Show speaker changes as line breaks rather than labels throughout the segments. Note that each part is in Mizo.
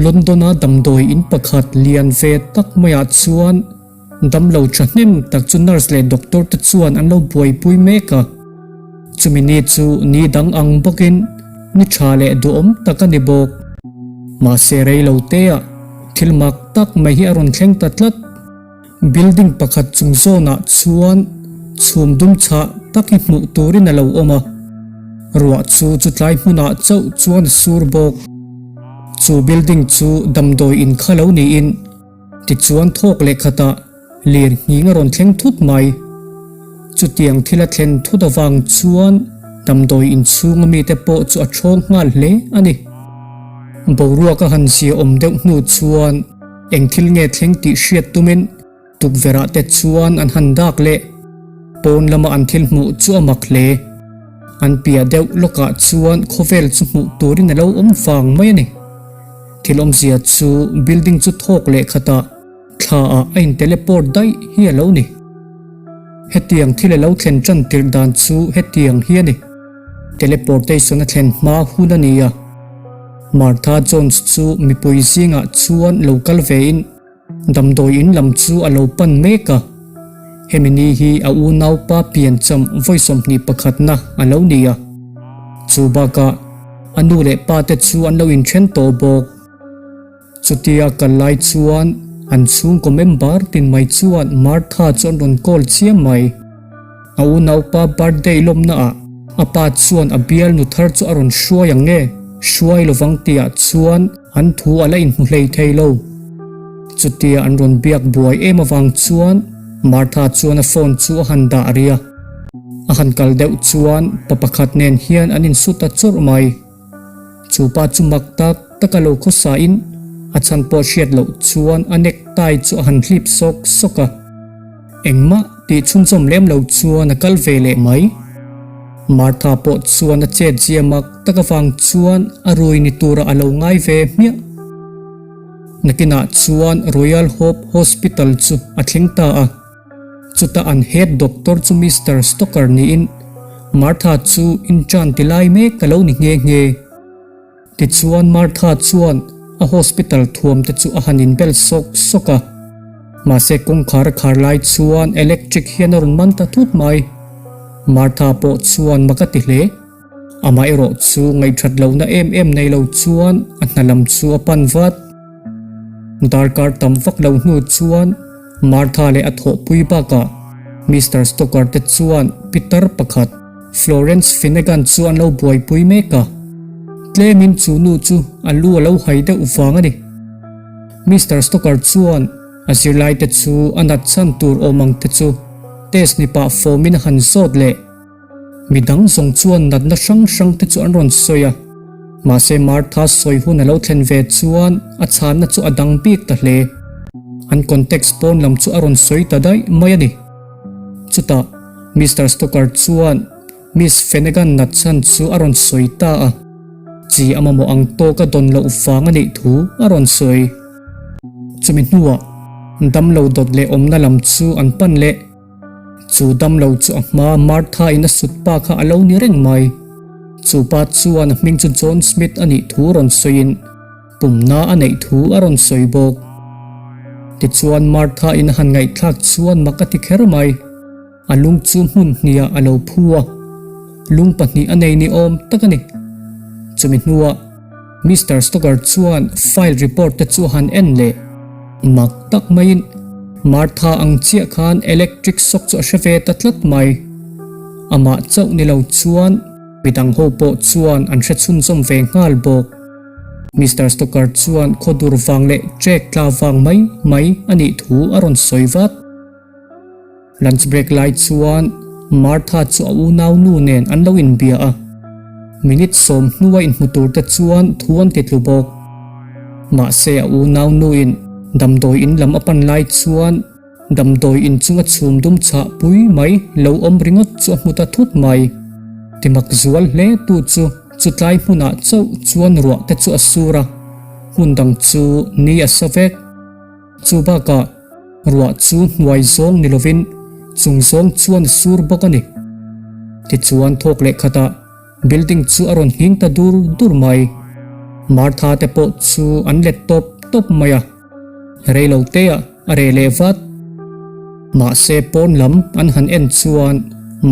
London-a damdawi in pakhat lian ve tak maiah chuan damlo thahnem tak chu nurse leh doctor te chuan an lo buaipui mek a. Chumi ni chu ni dang ang bawkin ni tha leh duhawm tak a ni bawk. Mahse rei lo teah thil mak tak mai hi a rawn thleng ta tlat. Building pakhat chung zawnah chuan chhum dum chhah tak hi hmuh turin a lo awm a, ruah chu chutlai hmunah chauh chuan a sur bawk. Chu building chu damdawi in kha lo niin tichuan thawk leh khatah lir nghing a rawn thleng thut mai. Chutiang thil a thlen thut avang chuan damdawi inchhunga mite pawh chu a thawng nghal hle a ni. Boruak a han zia awm deuh hnu chuan eng thil nge thleng tih hriat tumin tukverh ah te chuan an han dak leh. Pawn lama an thil hmuh chu a mak hle. An piah deuh lawkah chuan khawvel chu hmuh turin a lo awm vang mai a ni. Thil awmzia chu building chu thawk leh khatah Thla ah a in teleport daih hi a lo ni. Hetiang thil a lo thlen tan tirh dan chu hetiang hi a ni. Teleportation a thlen hma hun a ni a. Martha Jones chu mipui zingah chuan lo kal ve in damdawi in lam chu a lo pan mek a. Hemi ni hi a unaupa piancham vawi 21 na a lo ni a. Chu bakah a nu leh pa te chu an lo inthen tawh bawk. Chutia kal lai chuan an chhungkaw member tin mai chuan Martha chu an rawn call chiam mai. A unaupa birthday lawmna ah a pa chuan a bial nu thar chu a rawn hruai ang nge hruai lovang tihah chuan an thu a la inhmu hlei thei lo. Chutia an rawn biak buai em avang chuan Martha chuan a phone chu a han dah ri a. A han kal deuh chuan pa pakhat nen hian an insut ta chawrh mai. Chu pa chu mak tak tak a lo khawsa in a chhan pawh hriat loh chuan a neck tie chu a han hlip sawk sawk a. Engmah tih chhunzawm lem lo chuan a kal ve leh mai. Martha pawh chuan a chet zia mak tak avang chuan a rui ni tura a lo ngai ve hmiah. Nakinah chuan Royal Hope Hospital chu a thleng ta a. Chuta an head doctor chu Mister Stoker niin Martha chu intern ti lai mek a lo ni nghe nghe. Tichuan Martha chuan a hospital thuam te chu a han inbel sawk sawk a. Mahse kawngkhar a khar lai chuan electric hian a rawn man ta thut mai. Martha pawh chuan mak a ti hle. Amaherawh chu ngaihthat lohna em em nei lo chuan a hna lam chu a pan vat. Darkar tam vak lo hnu chuan Martha leh a thawhpui bakah Mister Stoker te chuan pitar pakhat Florence Finnegan chu an lo buaipui mek a. Tlemin chu nu chu a lu a lo hai deuh vang a ni. Mister Stoker chuan a zirlaite chu a nat chhan tur awm ang te chu test ni pah fawmin a han zawt leh. Mi dang zawng chuan natna hrang hrang te chu an rawn sawi a, mahse Martha sawi hun a lo thlen ve chuan a chhanna chu a dang bik ta hle. An context pawn lam chu a rawn sawi ta daih mai a ni. Chutah Mister Stoker chuan Miss Fenegan nat chhan chu a rawn sawi ta a, chi a mamawh ang tawk a dawn loh vang a nih thu a rawn sawi. Chumi hnuah damlo dawt leh awmna lam chu an pan leh. Chu damlo chu a hma Martha in a sut pa kha a lo ni reng mai. Chu pa chuan a hming chu John Smith a nih thu rawn sawiin pumna a neih thu a rawn sawi bawk. Tichuan Martha in a han ngaihthlak chuan mak a ti kher mai. A lung chu hmun hniah a lo phu a, lung pahnih a nei ni awm tak a ni. Chumi hnuah Mister Stoker chuan file report te chu a han en leh. Mak tak maiin Martha ang chiah khan electric shock chu a hre ve ta tlat mai. Amah chauh ni lo chuan midang ho pawh chuan an hre chhunzawm ve nghal bawk. Mister Stoker chuan khawdur vang leh trek tla vang mai mai a nih thu a rawn sawi vat. Lunch break lai chuan Martha chu a unau nu nen an lo inbia a, minute sawm hnua inhmu tur te chuan thu an ti tlu bawk. Mahse a unau nuin damdawi in lam a pan lai chuan damdawi in chunga chhum dum chhah pui mai lo awm ringawt chu a hmu ta thut mai. Timak zual hle tu chu chutlai hmunah chauh chuan ruah te chu a sur a, hmun dang chu ni a sa vek. Chu bakah ruah chu hnuai zawng ni lovin chung zawng chuan a sur bawk a ni. Tichuan thawk leh khatah building chu a rawn nghing ta dur dur mai. Martha te pawh chu an let tawp tawp mai a, rei lo te ah a reh leh vat. Mahse pawn lam an han en chuan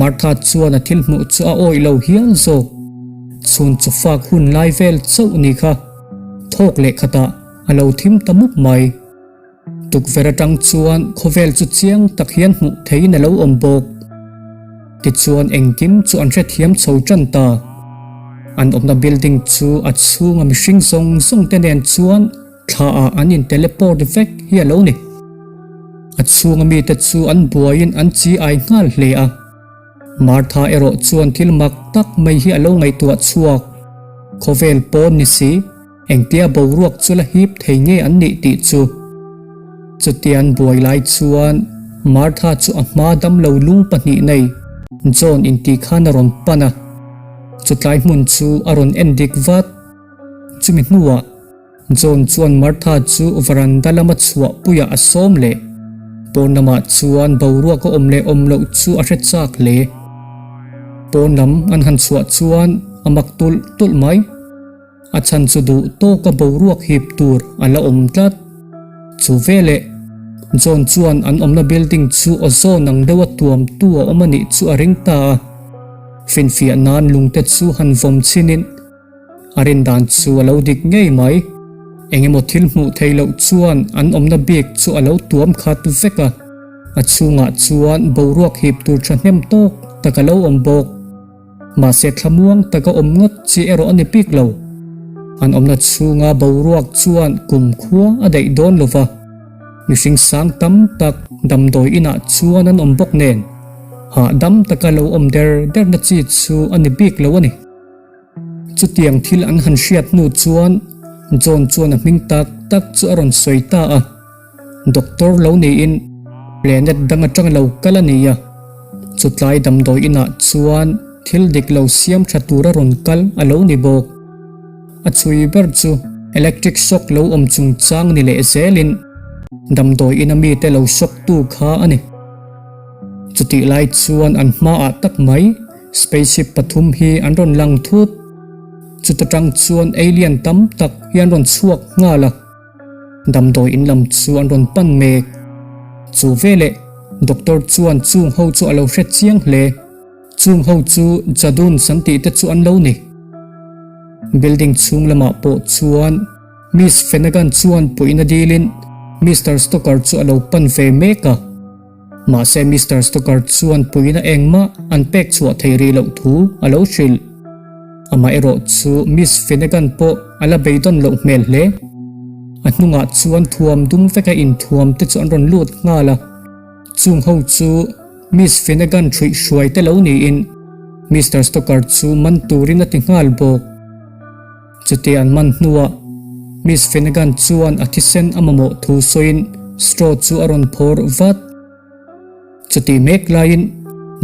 Martha chuan a thil hmuh chu a awih lo hial zawk. Chhun chu fak hun lai vel chauh ni kha thawk leh khatah a lo thim ta mup mai. Tukverh atang chuan khawvel chu chiang tak hian hmuh theihin a lo awm bawk. Tichuan engkim chu an hrethiam chho tan ta. An awmna building chu a chhunga mihring zawng zawng te nen chuan thla ah an in teleport vek hi a lo ni. A chhunga mite chu an buaiin an chi ai nghal hle a. Martha erawh chuan thil mak tak mai hi a lo ngaihtuah chhuak. Khawvel pawn ni si. Engtia boruak chu la hip thei nge an nih tih chu. Chutian buai lai chuan Martha chu a hma damlo lung pahnih nei John intih khan a rawn pan a. Chutlai hmun chu a rawn en dik vat. Chumi hnuah John chuan Martha chu varanda lama chhuah puiah a sawm leh. Pawn lamah chuan boruak a awm leh awm loh chu a hre chak hle. Pawn lam an han chhuah chuan a mak tulh tulh mai. A chhan chu duh tawka boruak hip tur a la awm tlat. Chu veleh John chuan an awmna building chu ozone ang deuha tuamtu a awm a nih chu a ring ta a. Finfiah nan lungte chu han vawm chinin a rin dan chu a lo dik ngei mai. Engemaw thil hmuh theih loh chuan an awmna bik chu a lo tuam khat vek a. A chhungah chuan boruak hip tur thahnem tawk tak a lo awm bawk. Mahse thlamuang taka awm ngawt chi erawh a ni bik lo. An awmna chhunga boruak chuan kumkhua a daih dawn lo va, mihring sang tam tak damdawi inah chuan an awm bawk nen, hahdam taka lo awm der derna chi chu a ni bik lo a ni. Chutiang thil an han hriat hnu chuan John chuan a hming tak tak chu a rawn sawi ta a. Doctor lo niin planet dang atang lo kal a ni a, chutlai damdawi inah chuan thil dik lo siam tha tura rawn kal a lo ni bawk. A chhui ber chu electric shock lo awm chungchang ni leh zelin damdawi ina mite lo shock tu kha a ni. Chutih lai chuan an hmaah tak mai spaceship pathum hi an rawn lang thut. Chuta tang chuan alien tam tak hi an rawn chhuak nghal a. Damdawi in lam chu an rawn pan mek. Chu veleh doctor chuan chung ho chu a lo hre chiang hle. Chung ho chu Jaduns an tih te chu an lo ni. Building chhung lamah pawh chuan Miss Fenegan chuan puihna dilin Mister Stoker chu a lo pan ve mek a. Mahse Mister Stoker chuan puihna engmah an pek chhuah thei rih loh thu a lo hrilh. Amaherawh chu Miss Finnegan pawh a la beidawn loh hmel hle. A hnungah chuan thuam dum veka inthuam te chu an rawn lut nghal a. Chung ho chu Miss Finnegan hruih hruai te lo niin Mister Stoker chu man turin a ti nghal bawk. Chutia an man hnuah Miss Finnegan chuan a thisen a mamawh thu sawiin straw chu a rawn phawr vat. Chutih mek laiin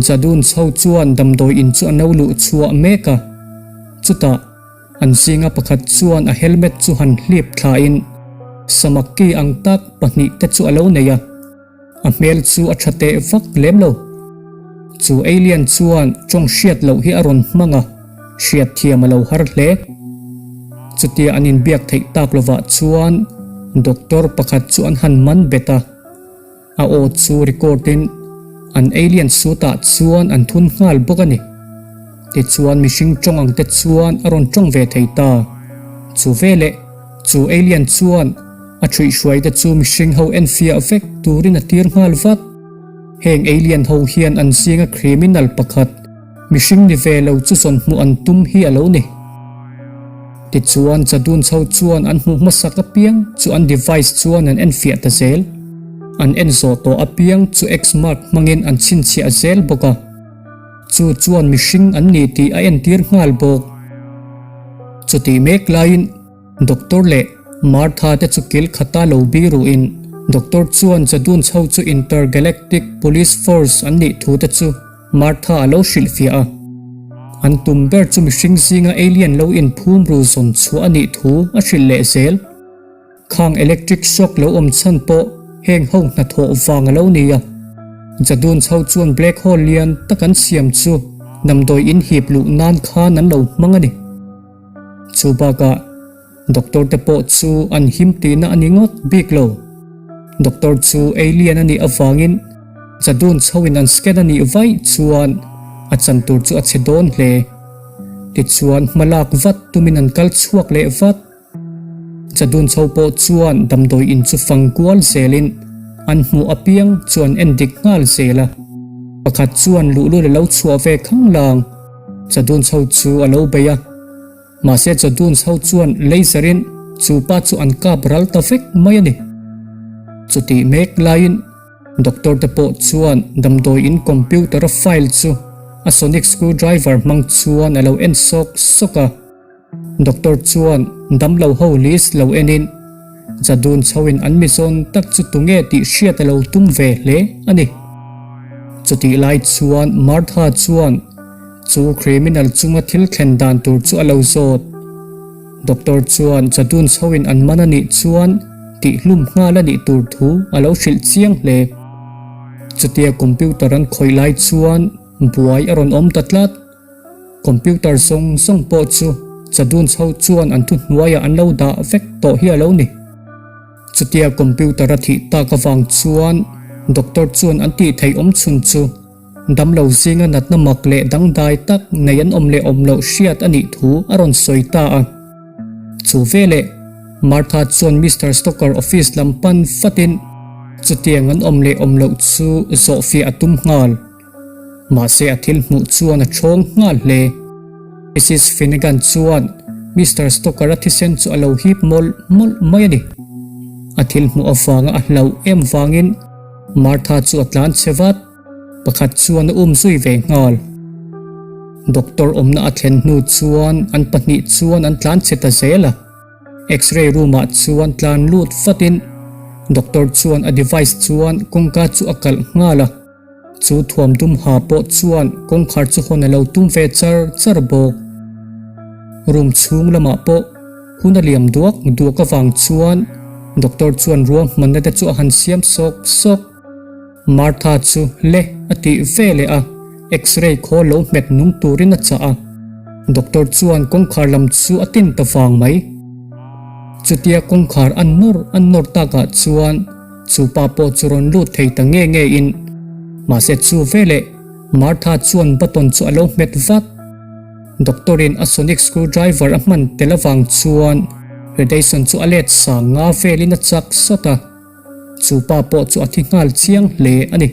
Jadun chho chuan damdawi in chu a no luh chhuah mek a. Chutah an zinga pakhat chuan a helmet chu han hlip thlain samak ki ang tak pahnih te chu a lo nei a. A hmel chu a tha teh vak lem lo. Chu alien chuan tawng hriat loh hi a rawn hmang a, hriat thiam a lo har hle. Chutia an inbiak theih tak lovah chuan doctor pakhat chu an han man bet a, a aw chu record in an alien suit ah chuan an thun nghal bawk a ni. Tichuan mihring tawng ang te chuan a rawn tawng ve thei ta. Chu veleh chu alien chuan A ṭhuihhruai te chu mihring ho enfiah vek turin a tir nghal vat. Heng alien ho hian an zinga criminal pakhat, mihring ni ve lo chu zawn hmuh an tum hi a lo ni. Tichuan Chadun chho chuan an hmuh hmasak apiang chu an device chuan an enfiah ta zel. An en zawh tawh apiang chu X-mark hmangin an chhinchhiah zel bawk a. Chu chuan mihring an ni tih a entir nghal bawk. Chutih mek laiin. Doctor leh Martha te chu kil khata lo biruhin Doctor chuan Jadun chho chu Intergalactic Police Force an nih thu te chu Martha a lo hrilhfiah a. An tum ber chu mihring zinga alien lo inphum ru zawn chhuah a nih thu a hrilh leh zel. Khang electric shock lo awm chhan pawh heng ho hnathawh vang a lo ni a. Jadun chho chuan black hole lian tak an siam chu damdawi inhip luh nan khan an lo hmang a ni. Chu bakah. Doctor te pawh chu an him tihna a ni ngawt bik lo. Doctor chu alien a nih avangin Jadun chhoin an scan a nih vaih chuan a chan tur chu a che dawn hle. Tichuan hma lak vat tumin an kal chhuak leh vat. Jadun chho pawh chuan damdawi in chu fang kual zelin an hmuh apiang chu an en dik nghal zel a. Pakhat chuan luhlul a lo chhuah ve khanglang. Jadun chho chu a lo bei a. Mahse Chaduns ho chuan laser in chu pa chu an kap ral ta vek mai a ni. Chutih mek laiin doctor te pawh chuan damdawi in computer a file chu a sonic screwdriver hmang chuan a lo en sawk sawk a. Doctor chuan damlo ho list lo en in Chaduns ho in an mi zawn tak chu tunge tih hriat a lo tum ve hle a ni. Chutih lai chuan Martha chuan Chu criminal chunga thil thlen dan tur chu a lo zawt. Doctor chuan Jadun chhoin an man a nih chuan tihhlum nghal a nih tur thu a lo hrilh chiang hle. Chutia computer an khawih lai chuan buai a rawn awm ta tlat. Computer zawng zawng pawh chu Jadun chho chuan an thuhnuaiah an lo dah vek tawh hi a lo ni. Chutia computer a thih tak avang chuan doctor chuan an tih theih awm chhun chu Damlo zinga natna mak leh dangdai tak nei an awm leh awm loh hriat a nih thu a rawn sawi ta a. Chu veleh Martha chuan Mister Stoker office lam pan fatin chutiang an awm leh awm loh chu zawhfiah a tum nghal. Mahse a thil hmuh chuan a thawng nghal hle. Missus Finnegan chuan Mister Stoker-a thisen chu a lo hip mawlh mawlh mai a ni. A thil hmuh avanga a hlauh em vangin Martha chu a tlan chhe vat, pakhat chuan a um zui ve nghal. Doctor awmna a thlen hnu chuan an pahnih chuan an tlan chhe ta zel a. X-ray room ah chuan tlan lut vatin doctor chuan a device chuan kawngka chu a kalh nghal a. Chu thuam dum ha pawh chuan kawngkhar chu hawn a lo tum ve char char bawk. Room chhung lamah pawh hun a liam duak duak avang chuan doctor chuan ruahmanna te chu a han siam sawk sawk. Martha chu le a tih ve leh a, x-ray khaw lo hmet nung turin a chah a. Doctor chuan kawngkhar lam chu a tin ta vang mai. Chutia kawngkhar a nawr a nawr takah chuan Chu pa pawh chu rawn lut thei ta nge nge in, mahse chu veleh Martha chuan button chu a lo hmet vat. Doctor in a sonic screwdriver a hman tel avang chuan radiation chu a let sang nga velin a chak sawt a, chu pa pawh chu a thi nghal chiang hle a ni.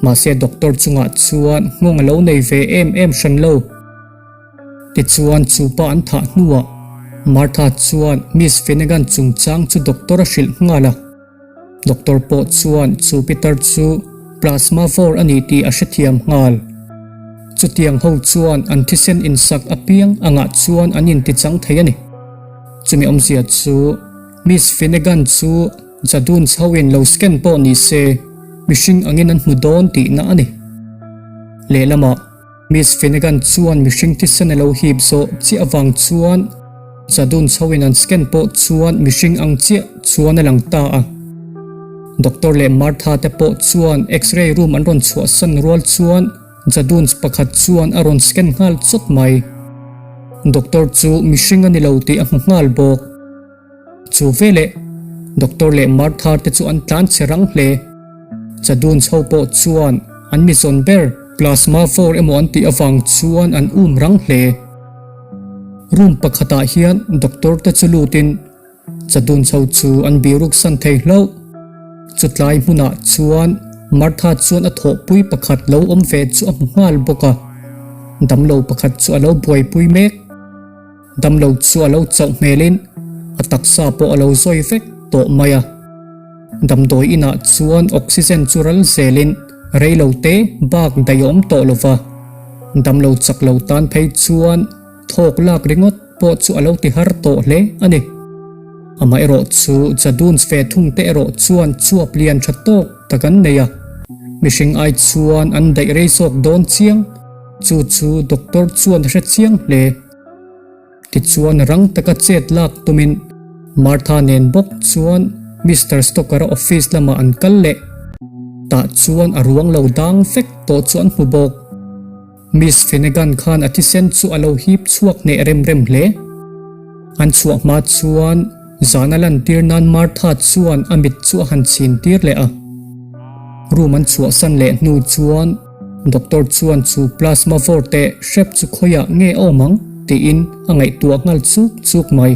Mahse doctor chungah chuan nghawng a lo nei ve em em hran lo. Tichuan chu pa an thah hnuah Martha chuan Miss Finnegan chungchang chu doctor a hrilh nghal a. Doctor pawh chuan chu pitar chu plasma vor a ni tih a hrethiam nghal. Chutiang ho chuan an thisen insak apiang angah chuan an intichang thei a ni. Chumi awmzia chu Miss Finnegan chu Jadun chhoin lo scan pawh ni se mihring angin an hmu dawn tihna a ni. Lehlamah. Miss Finnegan chuan mihring thisen a lo hip zawh chiah avang chuan Jadun chhoin an scan pawh chuan mihring ang chiah chuan a lang ta a. Doctor leh Martha te pawh chuan X-ray room an rawn chhuahsan rual chuan Jaduns pakhat chuan a rawn scan nghal chawt mai. Doctor chu mihring a ni lo tih a hmu nghal bawk. Chu veleh Doctor leh Martha te chu an tlan che rang hle. Chadun chho pawh chuan an mi zawn ber plasma vor emaw an tih avang chuan an um rang hle. Room pakhatah hian Doctor te chu lutin Chadun chho chu an biruk san thei hlauh. Chutlai hmunah chuan Martha chuan a thawhpui pakhat lo awm ve chu a hmu nghal bawk a, damlo pakhat chu a lo buaipui mek. Damlo chu a lo chauh hmelin a taksa pawh a lo zawi vek tawh mai a. Damdawi inah chuan oxygen chu ral zelin reilo te bak daih a awm tawh lo va. Damlo chak lo tan phei chuan thawk lak ringawt pawh chu a lo ti har tawh hle a ni. Amaherawh chu Jaduns ve thung te erawh chuan chuap lian tha tawk tak an nei a. Mihring ai chuan an daih rei zawk dawn chiang. Chu chu doctor chuan a hre chiang hle. Tichuan rang taka chet lak tumin Martha nen bawk chuan Mister Stoker-a office lamah an kal leh. Tah chuan a ruang lo dang vek tawh chu an hmu bawk. Miss Finnegan khan a thisen chu a lo hip chhuak hneh rem rem hle. An chhuah hma chuan zan a lantir nan Martha chuan a mit chu a han chhin tir leh a. Room an chhuahsan leh hnu chuan doctor chuan chu plasma vawr teh hrep chu khawiah nge a awm ang tiin a ngaihtuah nghal chuk chuk mai.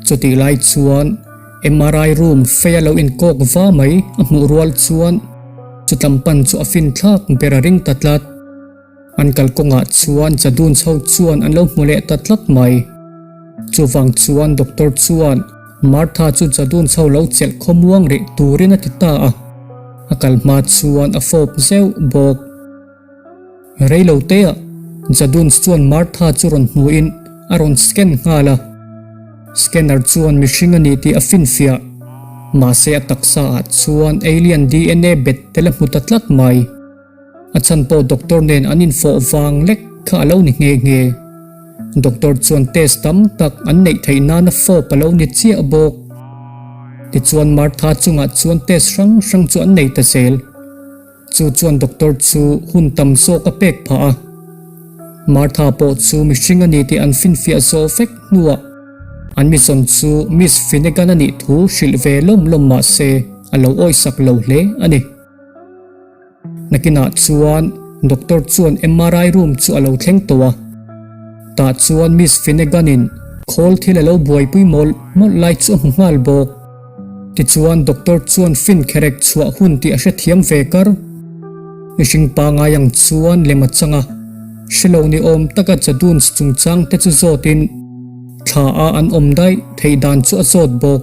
Chutih lai chuan MRI room fei a lo inkawk va mai a hmuh rual chuan chutlam pan chu a fin thlak ber a ring ta tlat. An kalkawngah chuan Jadun chho chuan an lo hmu leh ta tlat mai. Chuvang chuan doctor chuan Martha chu Jadun chho lo chelh khawmuang rih turin a ti ta a, a kal hma chuan a fawp zeuh bawk. Rei lo teah Jaduns chuan Martha chu rawn hmuhin a rawn scan nghal a. Scanner chuan mihring a ni tih a finfiah. Mahse a taksa ah chuan alien DNA bet tel a hmu ta tlat mai. A chhan pawh doctor nen an infawh vang lek kha a lo ni nghe nghe. Doctor chuan test tam tak an neih theih nana fawp a lo ni chiah bawk. Tichuan Martha chungah chuan test hrang hrang chu an nei ta zel. Chu chuan doctor chu hun tam zawk a pek phah a. Martha pawh chu mihring a ni tih an finfiah zawh vek hnuah an mizawn chu Miss Finnegan a nih thu hrilh ve lawm lawm mah se a lo awisak lo hle a ni. Nakinah chuan doctor chuan MRI room chu a lo thleng tawh a. Tah chuan Miss Finnegan in khawl thil a lo buaipui mawlh mawlh lai chu a hmu nghal bawk. Tichuan doctor chuan fin kherek chhuah hun tih a hrethiam ve kar. Mihring pangai ang chuan lem a chang a, hrelo ni awm taka Jaduns chungchang te chu zawtin thla a an awm daih theih dan chu a zawt bawk.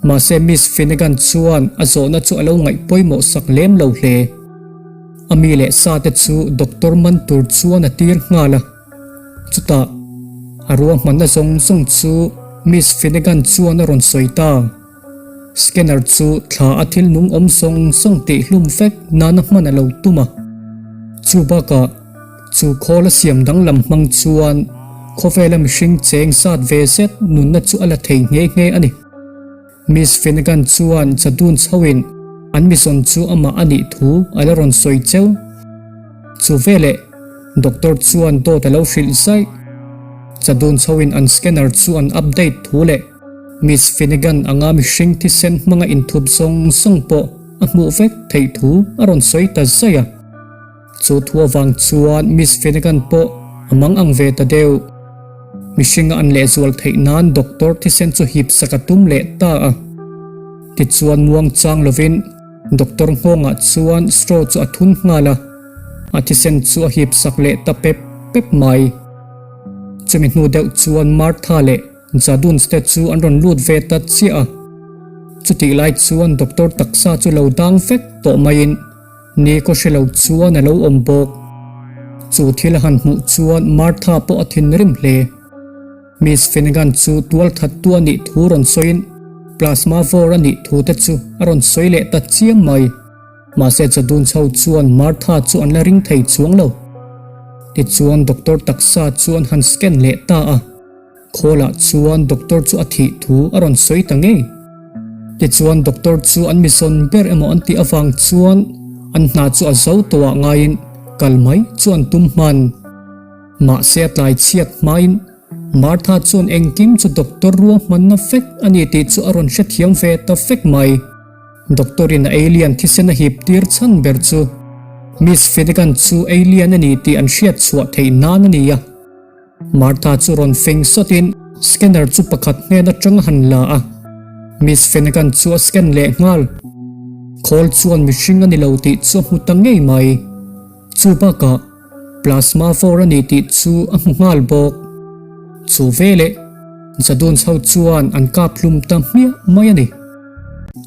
Mahse Miss Finnegan chuan a zawhna chu a lo ngaih pawimawh sak lem lo hle. A mi leh sa te chu doctor man tur chuan a tir nghal a. Chutah, a ruahmanna zawng zawng chu Miss Finnegan chuan a rawn sawi ta. Scanner chu thla a thil nung awm zawng zawng tih hlum vek nana hman a lo tum a. Chu bakah, chu khawl a siam danglam hmang chuan khawvela mihring cheng zat ve zet nunna chu a la thei nghe nghe a ni. Miss Finnegan chuan Jadun chhoin an mizawn chu amah a nih thu a la rawn sawi cheu. Chu veleh doctor chuan dawt a lo hrilh zaih. Jadun chhoin an scanner chu an update thu leh Miss Finnegan anga mihring thisen hmanga inthup zawng zawng pawh a hmuh vek theih thu a rawn sawi ta zaih a. Chu thu avang chuan Miss Finnegan pawh a mang ang ve ta deuh. Mihringa an lehzual theih nan doctor thisen chu hip sak a tum leh ta a. Tichuan muang chang lovin doctor nghawngah chuan straw chu a thun nghal a, a thisen chu a hip sak leh ta pep pep mai. Chumi hnu deuh chuan Martha leh Jaduns te chu an rawn lut ve ta chiah a. Chutih lai chuan doctor taksa chu lo dang vek tawh maiin Ni ka hre lo chuan a lo awm bawk. Chu thil a han hmuh chuan Martha pawh a thinrim hle. Miss Finnegan chu tual thattu a nih thu rawn sawiin plasma vawr a nih thu te chu a rawn sawi leh ta chiam mai. Mahse chawdun chho chuan Martha chu an la ring thei chuang lo. Tichuan doctor taksa chu an han scan leh ta a. Khawlah chuan doctor chu a thih thu a rawn sawi ta ngei. Tichuan doctor chu an mizawn ber emaw an tih avang chuan an hna chu a zo tawhah ngaiin kal mai chu an tum hman. Mahse a tlai chhiat hmain Martha chuan engkim chu doctor ruahmanna vek a ni tih chu a rawn hrethiam ve ta vek mai. Doctor in a alien thisen a hip tir chhan ber chu Miss Finnegan chu alien a ni tih an hriat chhuah theih nan a ni a. Martha chu rawn feng sawtin scanner chu pakhat hnen atang a han la a, Miss Finnegan chu a scan leh nghal. Khawl chuan mihring a ni lo tih chu a hmu ta ngei mai. Chu bakah plasma vawr a ni tih chu a hmu nghal bawk. Chu veleh Jaduns ho chuan an kap hlum ta hmiah mai a ni.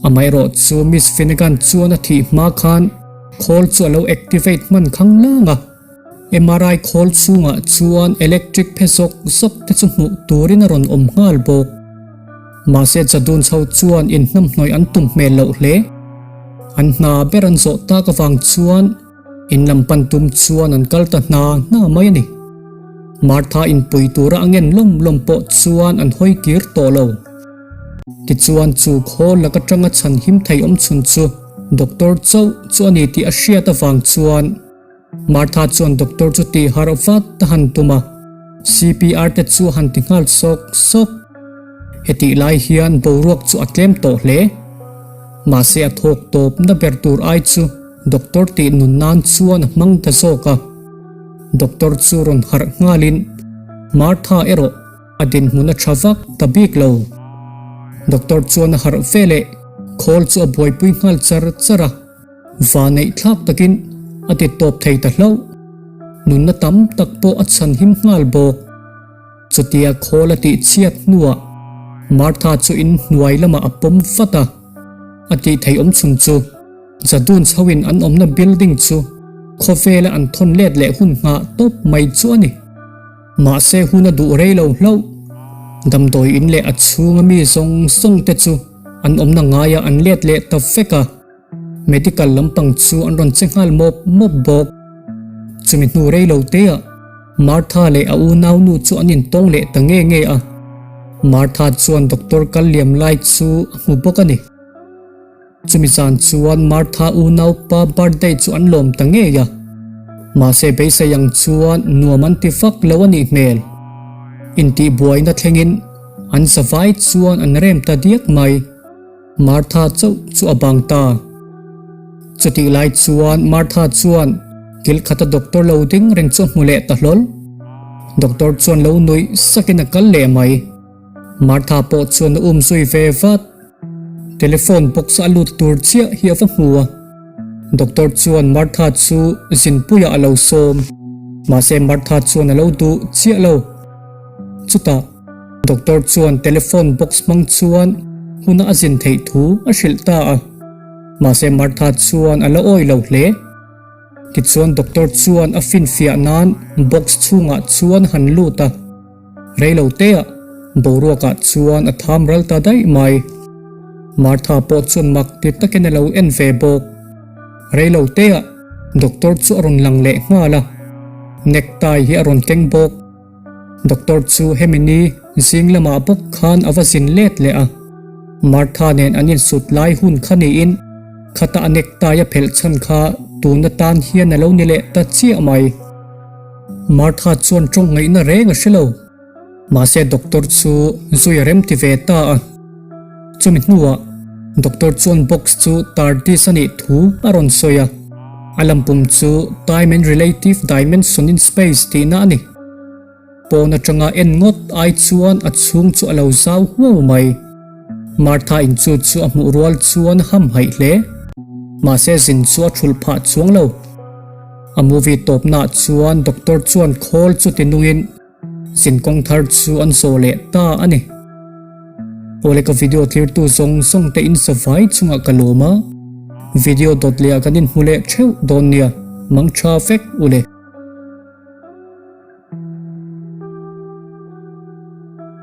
Amaherawh chu Miss Finnegan chuan a thih hma khan khawl chu a lo activate hman khang lang a. MRI khawl chhungah chuan electric phe zawk zawk te chu hmuh turin a rawn awm nghal bawk. Mahse Jadun chho chuan inhnamhnawih an tum hmel loh hle. An hna ber an zawh tak avang chuan in lam pan tum chuan an kal ta hna hna mai a ni. Martha inpui tura a ngen lawm lawm pawh chuan an hawi kir tawh lo. Tichuan chu khawl lak atanga chhan him thei awm chhun chu doctor chauh chu a ni tih a hriat avang chuan Martha chuan doctor chu tih harh vat a han tum a. CPR te chu a han ti nghal sawk sawk. Hetih lai hian boruak chu a tlem tawh hle. Mahse a thawk tawp na ber tur ai chu doctor tih nun nan chuan a hmang ta zawk a. Doctor chu rawn harh nghalin Martha erawh a dinhmun a tha vak ta bik lo. Doctor chuan a harh veleh khawl chu a buaipui nghal char char a. Va neih thlak takin a ti tawp thei ta hlauh. Nunna tam tak pawh a chhan him nghal bawk. Chutia khawl a tih chhiat hnuah Martha chu in hnuai lamah a pawm vat a. A tih theih awm chhun chu Jadun chhoin an awmna building chu khawvela an thawn let leh hun nghah tawp mai chu a ni. Mahse hun a duh rei lo hlauh. Damdawi in leh a chhunga mi zawng zawng te chu an awmna ngaiah an let leh ta vek a. Medical lampang chu an rawn che nghal mawp mawp bawk. Chumi hnu rei lo te ah Martha leh a unau nu chu an intawng leh ta nge nge a. Martha chuan doctor kal liam lai chu a hmu bawk a ni. Chumi zan chuan Martha unaupa birthday chu an lawm ta ngei a. Mahse beisei ang chuan nuam an ti vak lo a nih hmel. Intihbuaina thlengin an zavai chuan an rem ta diak mai. Martha chauh chu a bang ta. Chutih lai chuan Martha chuan kil khata doctor lo ding reng chu a hmu leh ta hlawl. Doctor chuan lo nuih sakin a kal leh mai. Martha pawh chuan a um zui ve vat. Telephone box a lut tur chiah hi a va hmu a. Doctor chuan Martha chu zinpuiah a lo sawm. Mahse Martha chuan a lo duh chiah lo. Chutah. Doctor chuan telephone box hmang chuan huna a zin theih thu a hrilh ta a. Mahse Martha chuan a la awi lo hle. Tichuan doctor chuan a finfiah nan box chhungah chuan han lut a. Reilo teah boruakah chuan a tham ral ta daih mai. Martha pawh chuan mak ti takin a lo en ve bawk. Reilo teah doctor chu a rawn lang leh nghal a. Necktie hi a rawn keng bawk. Doctor chu hemi ni zing lamah bawk khan a va zin let leh a. Martha nen an insut lai hun kha niin khata a necktie a phelh chhan kha tun atan hian a lo ni leh ta chiah mai. Martha chuan tawng ngaihna reng a hre lo. Mahse doctor chu zui a rem ti ve ta a. Chumi hnuah doctor chuan box chu TARDIS a nih thu a rawn sawi a. A lampum chu Time and Relative Dimension in Space tihna a ni. Pawn atanga en ngawt ai chuan a chhung chu a lo zau huau mai. Martha in chu chu a hmuh rual chuan a hamhaih hle. Mahse zin chu a thulh phah chuang lo. A movie tawpnaah chuan doctor chuan khawl chu ti nungin Zin kawng thar chu an zawh leh ta a ni. Awle ka video tlirtu zawng zawng te in savai chungah ka lawm a, video dawt leh ah kan inhmu leh theuh dawn nia, mang tha vek ule.